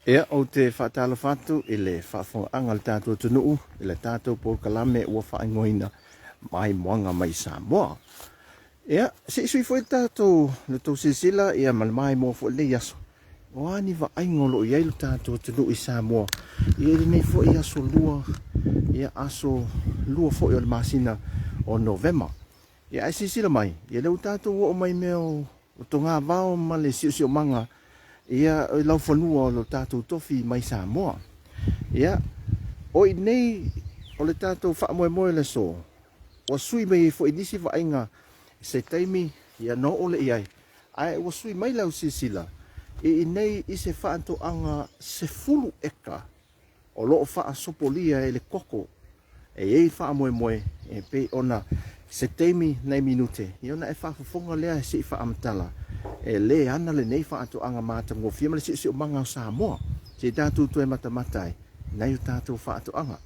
Ia, ou te faatalofa atu i le faafofogaaga a le tatou atunuu i le tatou polokalame ua faaigoaina Maimoaga mai Samoa. Ia, se i sui foi le tatou, le tou silasila ia ma le maimoa foi i lenei aso. O a ni vaaiga o lo o i ai lo tatou atunuu i Samoa ia i lenei foi aso lua, ia aso lua foi o le masina o Novema. Ia ae silasila mai, ia lea ua tatou oo mai mea o togavao ma le siosiomaga ia i laufanua o lo tatou tofi mai Samoa. Ia, o i nei o le tatou faamoemoe o le aso, ua sui mai ai foi nisi vaaiga se taimi ia na oo lea i ai, ae ua sui mai lau silasila i inei i se faatoaga 10 eka o lo o faasopolia e le koko e i ai faamoemoe e pei ona se taimi nai minute ia ona e faafofoga lea se i faamatala e le ana lenei faatoaga matagofie ma le siosiomaga o Samoa se i tatou toe matamata ai nai o tatou faatoaga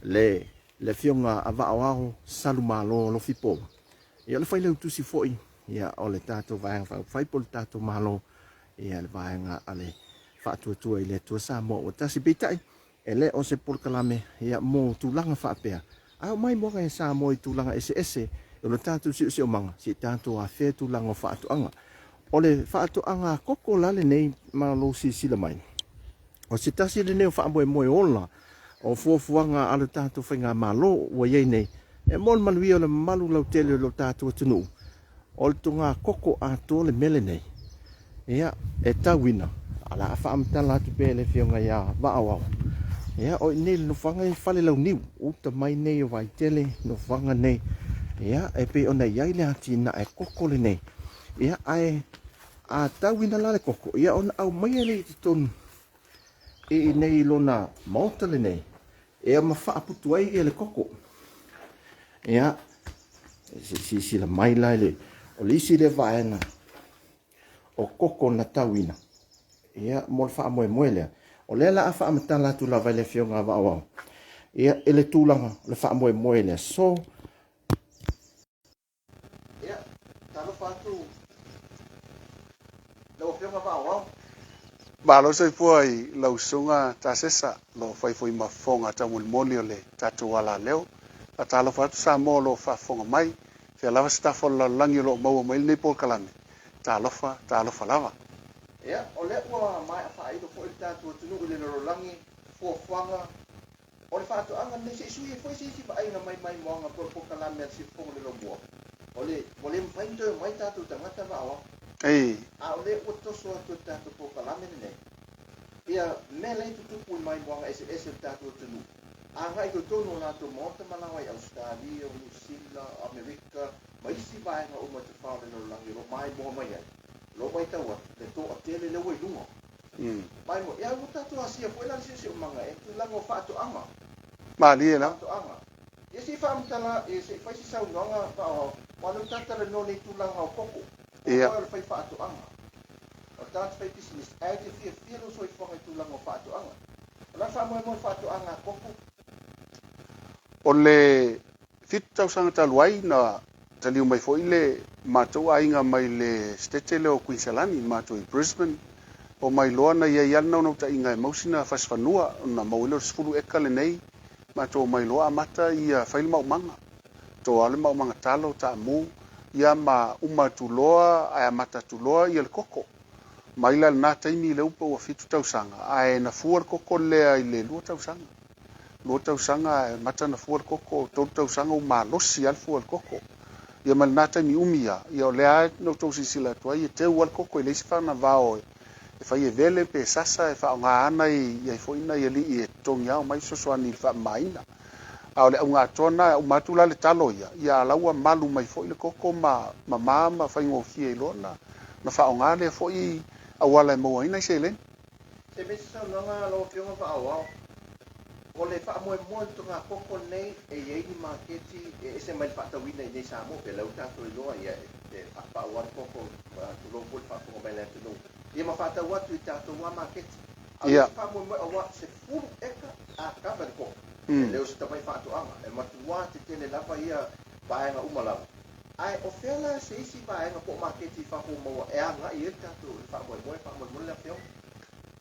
le le afioga a Vaaoao Salumalo Alofipo ia o le failautusi foi ia o le tatou Vaega Faaupufai po o le tatou Malo ia le vaega a le Faatuatua i le Atua Samoa ua tasi. Peitai, e le o se polokalame ia mo tulaga faapea, ae o maimoaga e Samoa i tulaga eseese o le tatou siosiomaga, se i tatou afea tulaga o faatoaga. O le faatoaga koko la lenei ma lou silasila mai, o se tasi lenei o faamoemoe ola o fuafuaga a le tatou faigamalo ua i ai nei, e mo le manuia o le mamalu lautele o lo tatou atunuu, O le toga koko atoa le mea lenei, ia, e tauina, a o le a faamatala atu pea e le Afioga ia Vaaoao, ia, o i inei i le nofoaga e Falelauniu, uta mai nei o Vaitele, nofoaga nei, ia, e pei ona i ai le atinae koko lenei, ia, ae a tauina la le koko, ia, ona aumaia lea i totonu i inei i lona maota lenei, Ia ma faaputu ai ia le koko. Ia, se i silasila mai la i le, o le isi lea vaega o koko na tauina, ia, mo le faamoemoe lea. O lea la a faamatala atu lava i le Afioga a Vaaoao, ia, i le tulaga o le faamoemoe lea. So, Ia, talofa atu lau Afioga Vaaoao. Malo soifua i lau susuga Tasesa, o lo o fai foi ma fofoga taumolimoli o le tatou alaleo. Faatalofa atu Samoa o lo o faafofoga mai, fea lava se tafa o le lalolagi o lo o maua mai lenei polokalame. Talofa, talofa lava. Ia, o lea ua maea faailo foi le tatou atunuu i le lalolagi, fuafuaga O le faatoaga lenei, se i sui ai foi se isi vaaiga mai maimoaga po o le polokalame a le Siufofoga o le Lomua, o le, ua le mafai ona toe omai tatou tagata vaaoao. A o lea ua toso atu e le tatou polokalame lenei ia mea la e tutupu i maimoaga eseese o le tatou atunuu, agai i totonu o latou maota ma laoa i Ausetalia, o Niu Sila, o Amerika ma isi vaega uma i tafao o le lalolagi o lo o maimoa mai ai, o lo o matau atu le toatele lea ua i luga. Mai mo, ia ua tatou asia foi la le siosiomaga e tulaga o faatoaga. Malie la. Faatoaga. Ia se i faamatala, ia se i fai se saunoaga faaauau, aua o lea ua tatou talanoa nei i tulaga o koko. O oe o le fai faatoaga. O le tagata fai pisinisi, ae e te fiafia lou soifuaga i tulaga o faatoaga. O le a le faamoemoe o faatoaga a koko? O le 7 tausaga talu ai na taliu mai foi le matou aiga mai le Setete lea o Kuiniselani, matou i Brisbane. Omai loa na i ai lava le naunautaiga e mau sina fasi fanua, ona maua ai lea o le 10 eka lenei. Matou omai loa amata ia fai le maumaga. Toa le maumaga talo, taamu, ia ma uma atu loa ae amata atu loa ia le koko. Mai la lena taimi lea ua 7 tausaga, ae na fua le koko lea i le 2 tausaga. 2 tausaga ae amata ona fua le koko, 3 tausaga ua malosi lava le fua o le koko. Ia ma lena taimi umi lava, ia o lea lava na outou silasila atu ai, e teu lava le koko, e leai se fanavao e fai e vele pe sasa e faaaoga ana i ai foi nai alii e totogi lava omai fesoasoani i le faamamaina. A o le auga atoa lena, e uma atu la le talo ia, ia a la ua malu mai foi le koko ma mama ma faigofie ai loa ona faaaoga lea foi auala e maua ai nai seleni. Se mea se saunoaga a lau Afioga Faaauau, o le faamoemoe o le togakoko lenei e i ai ni maketi e ese mai le faatauina i inei i Samoa, pei o lea ua tatou iloa ia e faapau lava le koko, tulou foi le faafofoga mai a le atunuu, ia ma faatau atu i tatou lava maketi. A o le isi faamoemoe aua 10 eka a kava i le koko, e le o se tamai faatoaga, e matua tetele lava ia vaega uma lava. Ae o fea la se isi vaega po o maketi i fafo ua maua e agai i ai le tatou faamoemoe faamolemole le Afioga?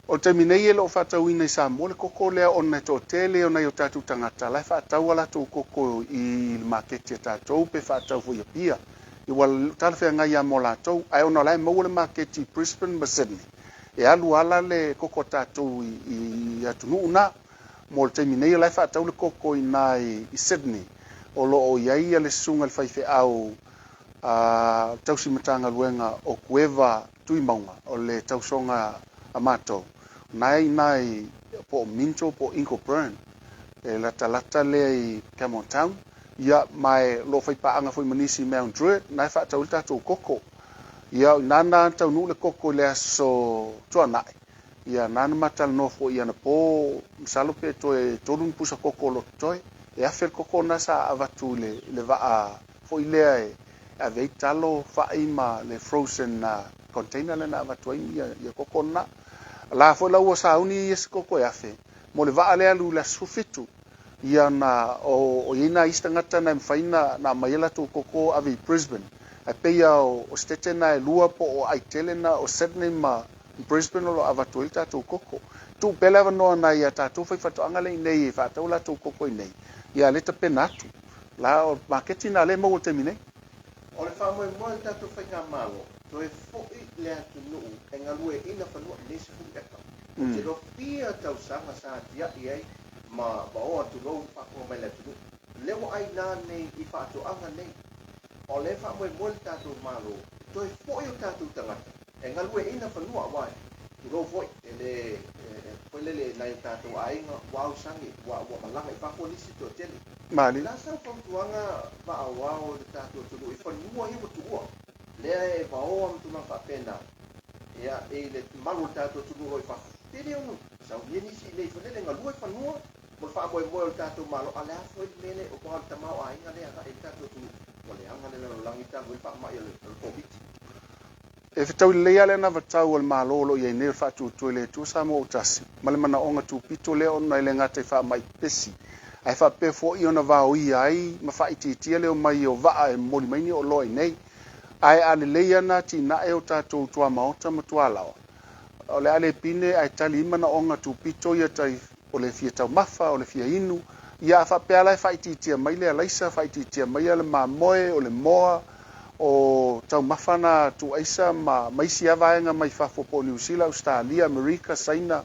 O le taimi nei e le o faatauina i Samoa le koko lea ona e toatele o nai o tatou tagata la e faatau a latou koko i le maketi a tatou pe faatau foi i Apia. Ua talafeagai lava mo latou, ae ona o la e maua le maketi i Brisbane ma Sydney, e alu ala le koko a tatou i atunuu na. Mo le taimi nei o la e faatau le koko i ina i Sydney, o lo o i ai le susuga i le faifeau a tausi Matagaluega o Kueva Tuimauga, o le tausoga a matou, na e i ina i po o Minto po o Ingleburn, e latalata lea i Campbelltown, ia, ma e o lo o faipaaga foi ma nisi i Mount Druitt, na e faatau ai le tatou koko. Ia, o i ina na taunuu le koko i le aso Tuanai, ia, na na ma talanoa foi i anapo, masalo pe toe 3 ni pusa koko o lo o totoe. E 1000 le koko na sa avatu i le vaa foi lea e ave ai talo, fai ma le frozen container lea na avatu ai ia koko na. La foi la ua sauni ia se koko e 1000 mo le vaa lea alu i le aso 17. Ia na o i ai nai isi tagata na e mafai na aumai ai latou koko ave i Brisbane. Ae pei lava o setete na e lua po o aitele na o Sydney ma Brisbane o lo o avatu ai le tatou koko. Tuu pea le avanoa nai a tatou faifaatoaga lea i inei e faatau latou koko i inei, ia lea e tapena atu. La o le maketi lena lea e maua i le taimi nei. O le faamoemoe o le tatou faigamalo, toe foi le atunuu e galueaiina fanua i nei 10 eka. Ou te iloa fia tausaga sa atiae ai ma vaoa tulou le faafofoga mai le atunuu. Lea ua aina nei i faatoaga nei. O lea e faamoemoe le tatou Malo e toe foi o tatou tagata e galueaiina fanua aua tulou foi e le foi lele nai o tatou aiga ua ausage ua malaga i fafo nisi toatele. Malie. O le a sau fautuaga faaauau i le tatou atunuu i fanua ia ua tuua lea e vaoa ma tulaga faapena ia i le mamalu o le tatou atunuu o lo o i fafo, pe le ono saunia nisi i nei foi lele galue fanua mo le faamoemoe o le tatou Malo, a o le a foi le mea lea aua o le tamaoaiga lea e agai ai le tatou atunuu ua leaga le lalolagi talu ai le faamai o le Koviti. E fetaui lelei lava le anavatau a le Malo o lo o i ai nei o le faatuatua i le Atua Samoa ua tasi, ma le manaoga tupito lea ona e le gata i faamai pepesi, ae faapea foi ona vaoia ai ma faaitiitia le omai o vaa e momoli mai ni oloa i nei. Ae a lelei ana atinae o tatou tuamaota ma tualaoa, o le a le pine ae tali ai manaoga tupito ia tai o le fia taumafa, o le fia inu, ia a faapea la e faaitiitia mai le alaisa, faaitiitia mai le mamoe, o le moa, o taumafa na tuuaisa ma isi lava vaega mai fafo po o Niu Sila, Ausetalia, Amerika, Saina,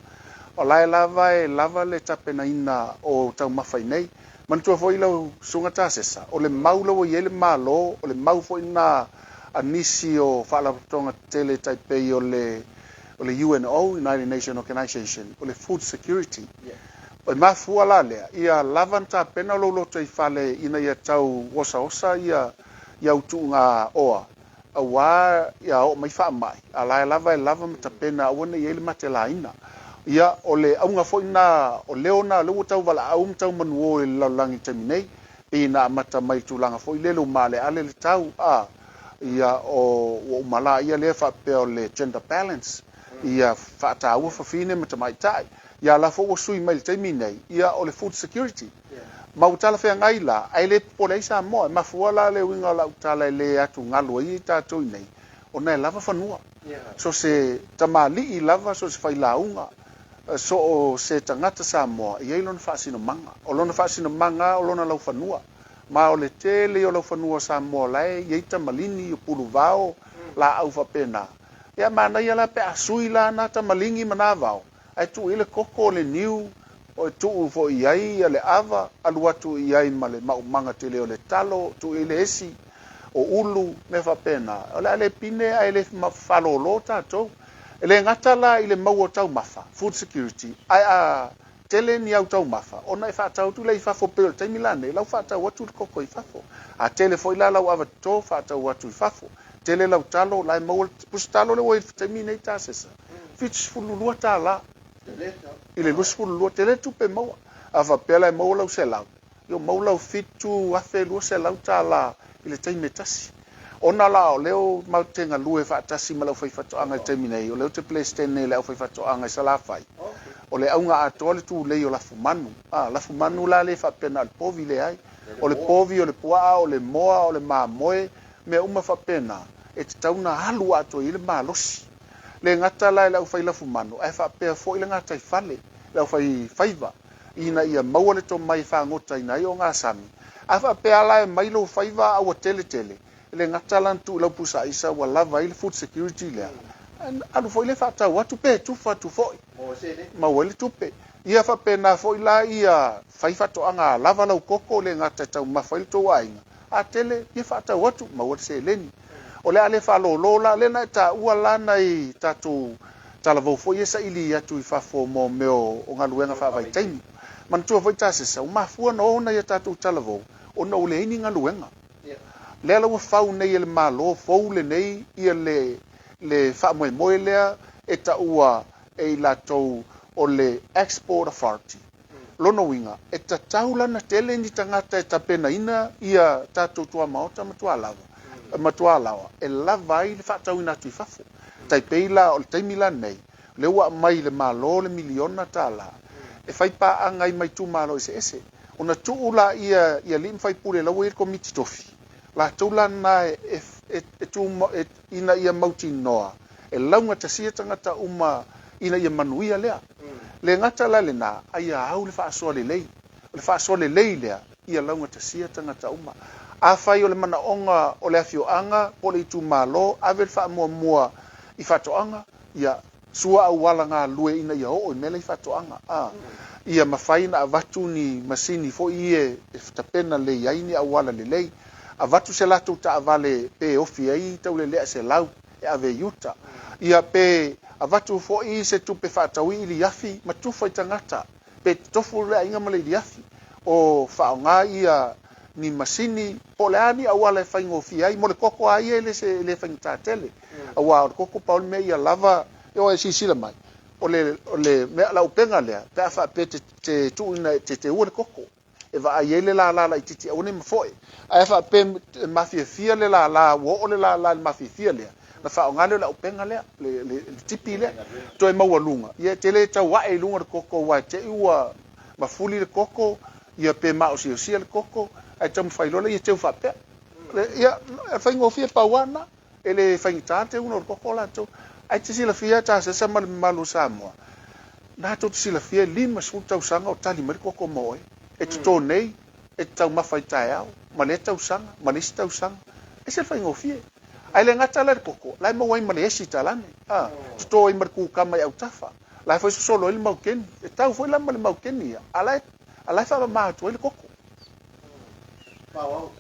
o la e lava e lava le tapenaina o taumafa i nei. Manatua foi lau Susuga Tasesa, o le mau la ua i ai le Malo, o le mau foi lena a nisi o faalapotopotoga tetele tai pei o le UNO, United Nation Organization, o le food security. E mafua la lea, ia lava na tapena lou lotoifale ina ia tau osaosa ia au tuuga oa, aua ia oo mai faamai, a la e lava e lava ma tapena aua ne i i ai le matelaina. Ia, o le auga foi lena, o leo lena o lea ua tau valaau ma tau manuo i le lalolagi i le taimi nei, pei na amata mai i le tulaga foi lele ua maaleale le tau, a, ia, o, ua uma laia lea faapea o le gender balance, ia faataua fafine ma tamaitai. Ia la foi ua sui mai i le taimi nei, ia o le food security. Ma ua talafeagai la, ae le popole ai Samoa. E mafua la le uiga o lau tala e le atugalu ai tatou i nei, ona e lava fanua. So se tamalii lava, so se failauga, so o se tagata Samoa, e i ai lona faasinomaga. O lona faasinomaga o lona laufanua. Ma o le tele o laufanua o Samoa la e i ai tamaligi, o puluvao, laau faapena. Ia manaia la pe a sui la na tamaligi ma nā vao, ae tuu i ai le koko o le niu, o tuu foi i ai ia le ava, alu atu i ai ma le maumaga tele o le talo, tuu i ai le esi, o ulu, mea faapena. O le a le pine ae le faalōlō tatou. E le gata la i le maua o taumafa, food security, ae a tele ni au taumafa, ona e faatau atu lea i fafo pei o le taimi la nei, lau faatau atu le koko i fafo. A tele foi la lau ava toto, faatau atu i fafo. Tele lau talo, la e maua le pusa talo lea ua i le taimi nei tasesa, $72 i le 22, tele tupe maua. A faapea la e maua lau 100, ia maua lau $7,200 i le taimi e tasi. Ona la o lea matou te galue faatasi ma le aufaifaatoaga i le taimi nei, o lea ou te peresetene i le aufaifaatoaga i Salafai, o le auga atoa le tulei o lafumanu. A, lafumanu la le faapea na o le povi, leai. O le povi, o le puaa, o le moa, o le mamoe, mea uma faapena, e tatau ona alu atoa i ai le malosi. Le gata la i le aufai lafumanu, ae faapea foi le gataifale, le aufai faiva, ina ia maua le tomai e fagotaina ai ogasami. A faapea la e mai lou faiva a ua tele tele, e le gata la na tuu i lau pusa aisa ua lava ai le food security lea, alu foi lea faatau atu pe tufa atu foi, maua ai le tupe. Ia faapena foi la ia fai faatoaga a lava lau koko, le gata e taumafa ai le tou aiga, a tele ia faatau atu, maua le seleni. O le a le faalolo la, lea na e taua la nai tatou talavou foi ia e saili atu i fafo mo mea o galuega faavaitaimi. Manatua foi Tasesa, ua mafua ona o nai a tatou talavou ona ua leai ni galuega. Lea la ua fau nei e le Malo fou lenei ia le le faamoemoe lea e taua e i latou o le Export Authority. Lona uiga, e tatau la ona tele ni tagata e tapenaina ia tatou tuamaota ma tualava, ma tualaoa e lava ai le faatauina atu i fafo. Tai pei la o le taimi la nei, lea ua aumai i le Malo le miliona tala e fai paaga ai ma itumalo eseese. Ona tuu laia i alii ma faipule la ua i ai le Komiti Tofi, latou la na e, e, e, e, ina ia mautinoa e laugatasia tagata uma ina ia manuia lea. Le gata la lena, a ia au le faasoa lelei. O le faasoa lelei lea, ia laugatasia tagata uma. Afai o le manaoga o le afioaga po o le itumalo, ave le faamuamua i faatoaga, ia sua auala galue ina ia oo i mea la i faatoaga. A, ia mafai ona avatu ni masini foi ia e tapena lelei ai ni auala lelei. Avatu se latou taavale pe ofi ai taulelea 100 e ave i uta. Ia pe avatu foi se tupe faataui iliafi ma tufa i tagata, pe totofu le aiga ma le iliafi, o faaaoga ia ni masini po o le a ni auala e faigofie ai. Mo le koko lava ia e le se e le faigata tele, aua o le koko pau le mea ia lava, e o e silasila mai, o le o le mea la upega lea pe a faapea te te tuuina te teua le koko. e vaai ai le lālā laitiiti aua ne i mafoe. Ae a faapea e mafiafia le lālā, ua oo le lālā i le mafiafia lea, ona faaaoga lea o le auupega lea, le, le, le tipi lea, toe maualuga, ia e te le tau ae i luga le koko aua e te i ua mafuli le koko, ia pe maosiosia le koko, ae taumafai loa lea ia teu faapea. Ia, e faigofie pau lava lena. E le faigata le teuga o le koko latou. Ae te silafia Tasesa ma le mamalu o Samoa, na tou te silafia e 50 tausaga o tali mai le koko mo oe. E toto nei, e te taumafa i taeao, ma lea tausaga, ma le isi tausaga. E ese le faigofie. Ae le gata la i le koko, la e maua ai ma le esi talane, a, toto ai ma le kukama i autafa, la e foi sosolo ai le maukeni. E tau foi la ma le maukeni ia, a la e, a la e faamama atu ai le koko. Faaauau.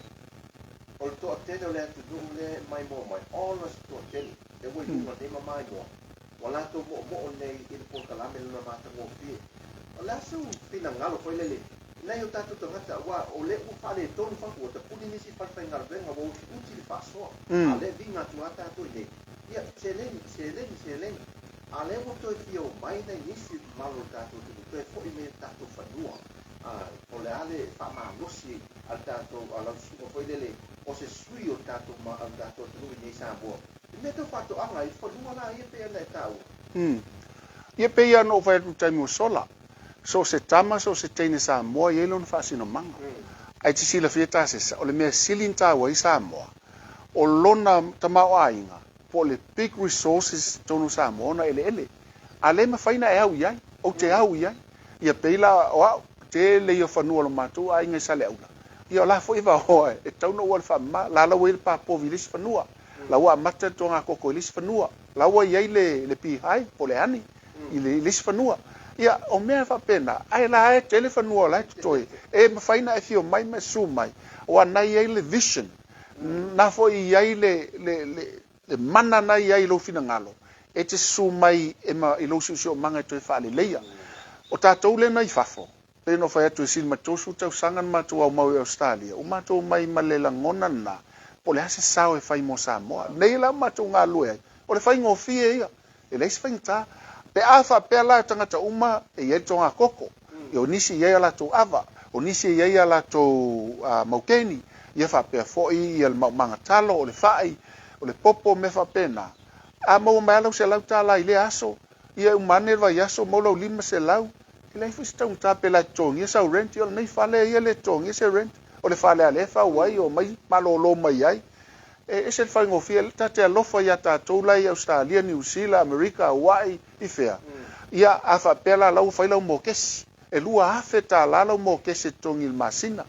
O le toatele o le atunuu lea e maimoa mai, ona se toatele e ua i luga nei ma maimoa, ua latou moomoo nei i le polokalame lona matagofie. O le a sou finagalo foi lele i nai o tatou tagata, aua o lea ua faaletonu fafo, ua tapuni nisi falefaigaluega, ua utiuti le faasoa, a o lea e viga atu lava tatou i inei, ia, seleni, seleni, seleni, a o lea ua toe fia omai nai nisi i le mamalu o le tatou atunuu, toe foi mai i o tatou fanua. O le a le faamalosi a le tatou a lau susuga foi lele o se sui o le tatou ma o le tatou atunuu i inei i Samoa i mea tau faatoaga i fanua la ia pei ona e taua. Ia pei lava ona ou fai atu i le taimi ua sola, so o se tama, so o se teine Samoa e i ai lona faasinomaga. Ae te silafia Tasesa, o le mea sili ona taua ai Samoa, o lona tamaoaiga po o le big resources i totonu o Samoa ona eleele. A le mafai ona e au i ai, ou te au i ai. Ia pei la o au, tele ia o fanua o lo matou aiga i Saleaula, ia o la foi e vaoa e tatau ona ou alu faamama, la la ua i ai le pa povi i le isi fanua, la ua amata le togakoko i le isi fanua, la ua i ai le le beehive po o le honey i le isi fanua. Ia o mea faapena, ae la e tele fanua o la e totoe, e mafai ona e afio mai ma e susu mai, aua na i ai le vision, na foi i ai le le le Le mana na i ai i lou finagalo, e te susu mai e ma i lou siosiomaga e toe faaleleia. O tatou lea na i fafo, pei ona ou fai atu e sili ma le 30 tausaga na matou aumau i Ausetalia, ua matou omai ma le lagona lena, po o le a se sao e fai mo Samoa. Nei la ua matou galulue ai, o le faigofie ia, E leai se faigata. Pe a faapea la o tagata uma e i ai le togakoko, o nisi e i ai a latou ava, o nisi e i ai a latou maukeni, ia faapea foi ia le maumaga talo, o le fai, o le popo, mea faapena. A maua mai lava lau $100 i lea aso, ia e uma ane le vaiaso maua lau $500, e leai foi se taugata pe la e totogia sau rent, ia o lenei fale ia e le totogia se rent, o le fale a lea e fau ai, omai malolo mai ai. E ese le faigofie, ta te alofa iā tatou la i Ausetalia, Niu Sila, Amerika, Hawaii, i fea. Ia, a faapea la la ua fai lau mokesi, e $2,000 lau mokesi e totogi i le masina.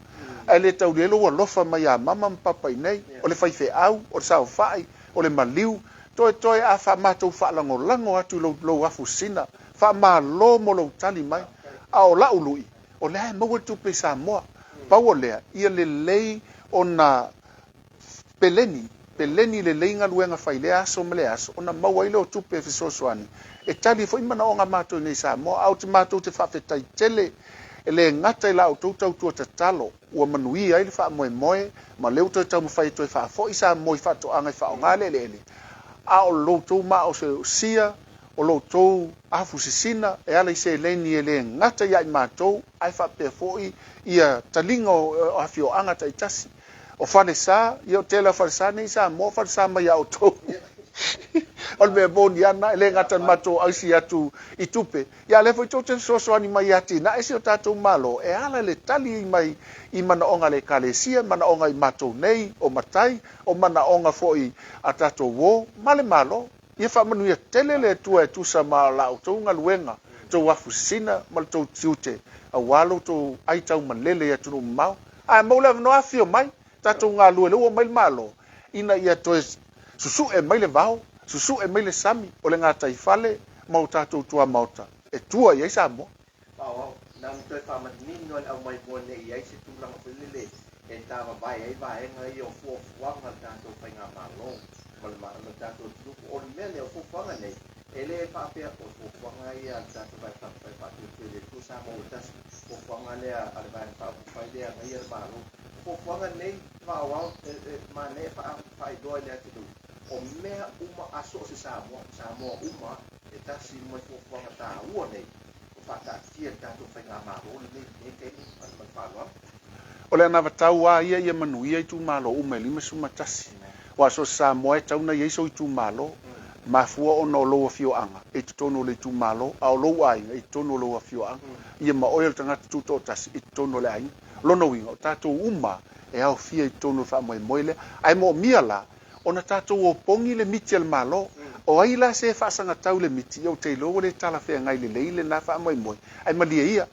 Ae le taulia ai lou alofa mai ia mama ma papa iinei, o le faifeau, o le saofai, o le maliu, toetoe a faamatou faalagolago atu i lou lou afusina, faamalo mo lou tali mai. A o la'u lui, o lea e maua le tupe i Samoa. Pau o lea, ia lelei ona Peleni, peleni lelei galuega fai lea aso ma lea aso ona maua ai lea o tupe e fesoasoani e tali ai foi manaoga matou i nei Samoa. A o te matou te faafetai tele e le gata i la outou tautua tatalo ua manuia ai le faamoemoe ma lea ua toe taumafai e toe faafoi Samoa i faatoaga e faaaoga le eleele a o lo outou maosiosia o lo outou afusisina e ala i seleni e le gata ia i matou ae faapea foi ia taliga o afioaga taitasi. O Falesa, ia o tele o Falesa nei i Samoa, o Falesa mai ia outou. O le mea moni lava lena, e le gata i le matou ausi atu i tupe, ia a o lea foi tou te fesoasoani mai e atinae si o tatou Malo e ala i le tali mai i manaoga a le Ekalesia, manaoga i matou nei o matai, o manaoga foi a tatou uo ma le Malo. Ia faamanuia tele le Atua e tusa ma la outou galuega, tou afusina ma le tou tiute, aua lo outou aitaumalele i atunuu mamao. Ae maua le avanoa afifio mai, tatou galue lea ua omai le Malo, ina ia toe susu'e mai le vao, susu'e mai le sami o le gataifale ma o tatou tuamaota e tua i ai Samoa. Faaauau, na ona toe faamanino le aumaimoa ne i ai se tulaga foi lele e tavavae ai vaega ia o fuafuaga a le tatou faigamalo ma le ma le tatou atunuu. O le mea lea, o fuafuaga nei, e le faapea o fuafuaga ia a le tatou Vaega Faaupufai Faatuatua i le Atua Samoa ua tasi, fuafuaga lea a le Vaega Faaupufai lea e agaia le Malo. O fuafuaga nei, faaauau, e, e manaia e faailoa i le atunuu, o mea uma a so o se Samoa, Samoa uma, e tasi uma i fuafuaga taua nei ua faataatia e le tatou faigamalo lenei i lenei taimi ma le faaaloalo. O le anavatau lava ia ia manuia itumalo uma e 51. Aua so o se Samoa e tatau ona i ai sou itumalo. Mafua ona o lou afioaga e i totonu o le itumalo, a o lou aiga e i totonu o lou afioaga. Ia ma oe o le tagata tutoatasi i totonu o le aiga. O lona uiga, o tatou uma e aofia i totonu o le faamoemoe lea. Ae moomia la ona tatou opogi le miti a le Malo. O ai la se e faasagatau i le miti, ia ou te iloa ua le talafeagai lelei lena faamoemoe, ae malie ia,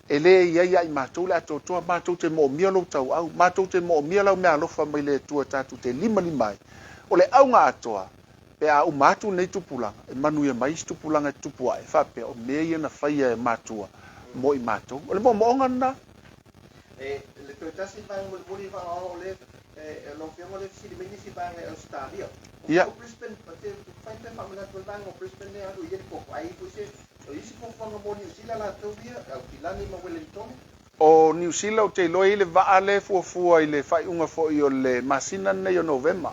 e le i ai ia i matou le atoatoa, matou te moomia lou tauau, matou te moomia lau meaalofa mai le Atua tatou te limalima ai. O le auga atoa, pe a uma atu lenei tupulaga, e manuia mai isi tupulaga e tutupu ae, faapea, o mea ia na faia e matua mo i matou. O le moomooga lena. E le toe tasi vaega mulimuli faaoao o le e lau afioga o lea fesili mai nisi vaega i Ausetalia. O Ia. Brisbane o te fai pe faamanatu ai vaega o Brisbane e alu i ai le koko ae i ai foi se o isi fuafuaga mo Niu Sila latou ia, Aukilani ma Welengtone. O Niu Sila ou te iloa e i ai le vaa lea e fuafua i le faaiuga foi o le masina lenei o Novema.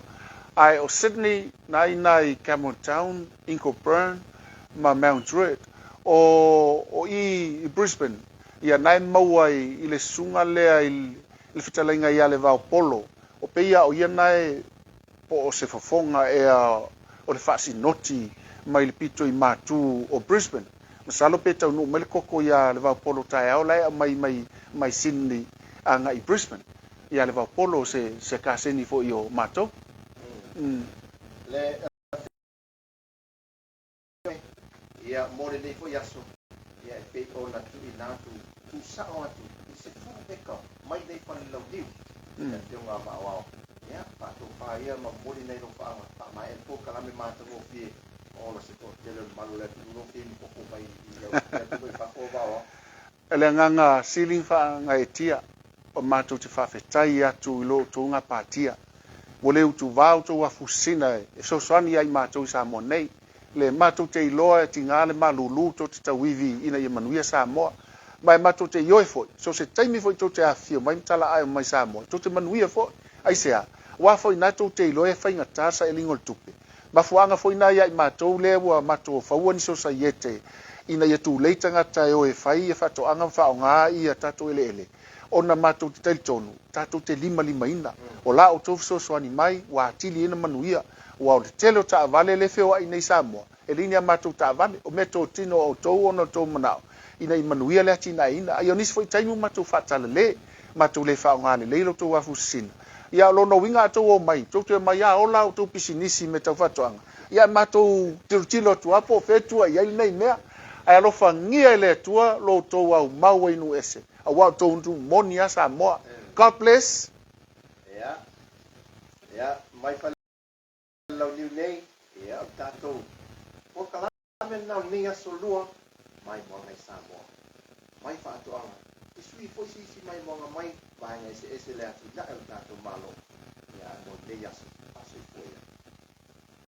Ae o Sydney, na i ina i Campbelltown, Ingleburn ma Mount Druitt. O o i i Brisbane, Ia na e maua i le susuga lea i le fetalaiga ia Levaopolo, o peia o ia na e po o se fofoga ea o le faasinoti mai le pito i matu o Brisbane. Masalo pe taunuu mai le koko ia Levaopolo taeao la e aumai mai mai Sydney agai i Brisbane. Ia Levaopolo se se kaseni foi o matou. Le Ia, mo lenei foi aso, ia, e pei ona tuuina atu, tuusao atu i 10 eka mai nei fale launiu i le Afioga a Vaaoao. Ia, faatofa ia ma momoli nai lofaaga, faamaea le polokalame matagofie ola se toatele o le malu o le atunuu lo fia koko mai i atunuu i fafo o Vaaoao. O le agaga sili na faagaeetia o matou te faafetai atu i lo outou gapatia. Ua le utuvā outou afusina e fesoasoani ia i matou i Samoa nei. Le matou te iloa e tiga le malulu tou te tauivi ina ia manuia Samoa. Ma e matou te ioe foi, so o se taimi foi tou te afifio mai ma talaae mai Samoa, tou te manuia foi. Aisea? Aua foi na tou te iloa e faigata le sailiga o le tupe. Mafuaaga foi na ia i matou lea ua matou faua ni sosaiete ina ia tulei tagata e o e fai ia faatoaga ma faaaoga ia tatou eleele, ona matou te talitonu, tatou te limalimaina. O la outou fesoasoani mai, ua atili ai na manuia. Aua o le tele o taavale lea e feoai nei i Samoa, e leai ni a matou taavale. O meatotino a outou ona o le tou manao ina ia manuia le atinaeina. A ia o nisi foi taimi ua matou faatalale, matou le faaaoga lelei lo outou afusina. Ia, o lona uiga a outou omai, tou te omai lava ola a outou pisinisi i mea tau faatoaga, ia ae matou tilotilo atu lava po o fea e tua i ai lenei mea. Ae alofagia e le Atua lo outou aumau ai nuu ese, aua o outou nuu moni lava Samoa. God bless. Ia, ia, mai Falelauniu nei, ia, o le tatou polokalame lena o lenei aso lua, Maimoaga i Samoa. Mai faatoaga, e sui foi se isi maimoaga mai vaega eseese le atinae o le tatou Malo. Ia, mo lenei aso, faasoifua ia.